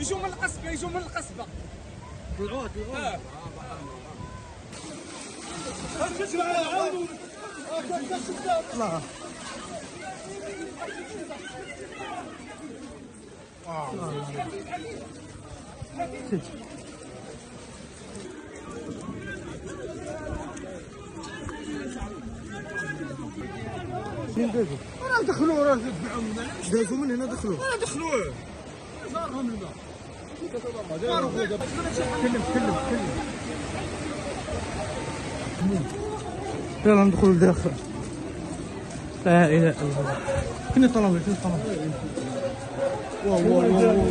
يجوا من القصبة، يجوا من القصبة. طلعوها طلعوها. طلع. فين دازوا؟ راه دخلوا، راه تبعوا من هنا. دازوا من هنا دخلوا. راه دخلوا. زارهم الماء. تكلم تكلم تكلم. يلا ندخلوا لداخل. لا اله الا الله. فين الطوموبيل؟ فين الطوموبيل؟ واو واو واو.